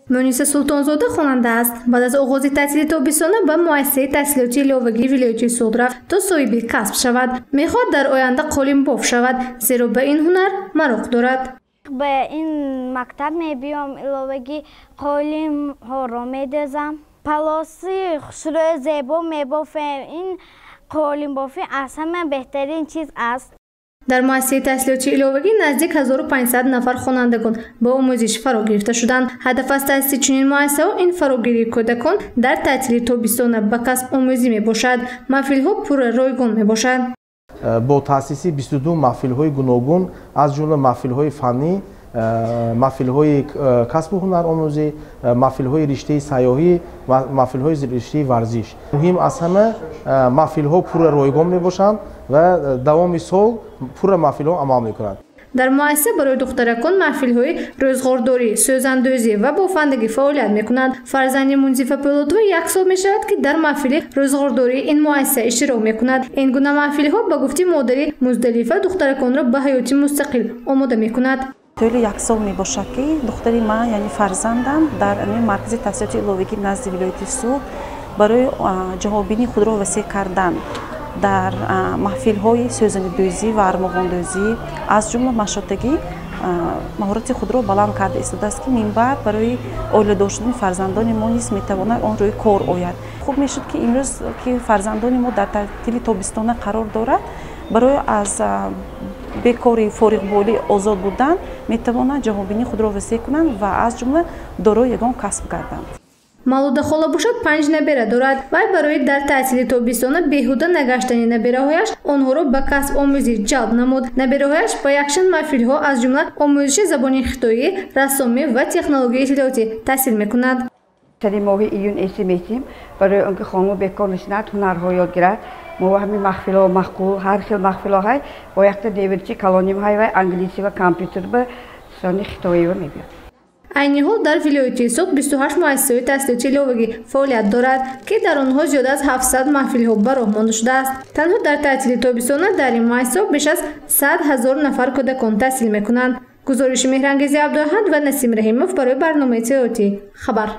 Муниса Султонзода хонанда аст. Баъд аз оғози таътили тобистона ба муассисаи таҳсилоти иловагии вилояти Суғд рафт, то соҳиби касб шавад. Мехоҳад дар оянда қолинбоф шавад, зеро ба ин ҳунар мароқ дорад. Ба ин мактаб мебиём, иловагӣ қолинҳоро медӯзам, палоси хушрӯю зебо мебофем. Ин қолинбофӣ аз ҳама беҳтарин чиз аст. Дар муассисаи таҳсилоти иловагӣ наздик 1500 нафар хонандагон ба омӯзиш фаро гирифта шуданд. Ҳадаф аз таъсиси чунин муассисаҳо ин фарогирии кӯдакон дар таътили тобистона ба касб омӯзӣ мебошад. Маҳфилҳо пурра ройгон мебошад. Бо таъсиси 22 маҳфилҳои гуногун, аз ҷумла маҳфилҳои фаннӣ, маҳфилҳои касбу ҳунаромӯзӣ, маҳфилҳои риштаи сайёҳӣ, маҳфилҳои риштаи варзиш. Муҳим аз ҳама, маҳфилҳо пурра ройгон мебошанд ва давоми сол пурра маҳфилҳо амал мекунанд. Дар муассиса барои духтаракон маҳфилҳои рӯзғордорӣ, сӯзандӯзӣ ва бофандагӣ фаъолият мекунанд. Фарзанди Мунзифа Пӯлодова як сол мешавад, ки дар маҳфили рӯзғордории ин муассиса иштирок мекунад. Ин гуна маҳфилҳо, ба гуфти модари Муздалифа, духтараконро ба ҳаёти мустақил омода мекунад. Тӯли як сол мебошад, ки духтари ман, яъне фарзандам, дар маркази таҳсилоти иловагӣ назди вилояти Суғд барои ҷаҳонбинии худро васеъ кардан дар маҳфилҳои сӯзанидӯзӣ ва армуғондӯзӣ, аз ҷумла машотагӣ, маҳорати худро баланд карда истодааст, ки минбаъд барои оиладор шудани фарзандони мо низ метавонад он рӯи кор ояд. Хуб мешуд, ки имрӯз, ки фарзандони мо дар таътили тобистона қарор дорад, барои аз бекорӣ, фориғболӣ озод будан метавонанд ҷаҳонбинии худро васеъ кунанд ва аз ҷумла дорои ягон касб гарданд. Малуда хола бошад, 5 набера дорад. Вай барои дар таътили тобистона беҳуда нагаштани набераҳояш онҳоро ба касб омӯзӣ ҷалб намуд. Набераҳояш ба якчанд маҳфилҳо, аз ҷумла омӯзиши забони хитоӣ, рассомӣ ва технологияи иттилоотӣ таҳсил мекунад. Сари моҳи июн эси метим, барои он ки хонумо бекор нишинад, ҳунарҳо ёд гирад. Мо ҳамин маҳфилҳо маъқул, ҳар хел маҳфилҳо ҳай, бо якта девирчи калоним ҳай, вай англисӣ ва компютер ба сони хитоиво мебиёд. Айни ҳол дар вилояти Суғд 28 муассисаҳои таҳсилоти иловагӣ фаъолият дорад, ки дар онҳо зиёда аз 700 маҳфилҳо ба роҳ монда шудааст. Танҳо дар таътили тобистона дар ин муассисаҳо беш аз 100 000 нафар кӯдакон таҳсил мекунанд. Гузориши Меҳрангези Абдуаҳад ва Насим Раҳимов барои барномаи иттилоотӣ «Хабар».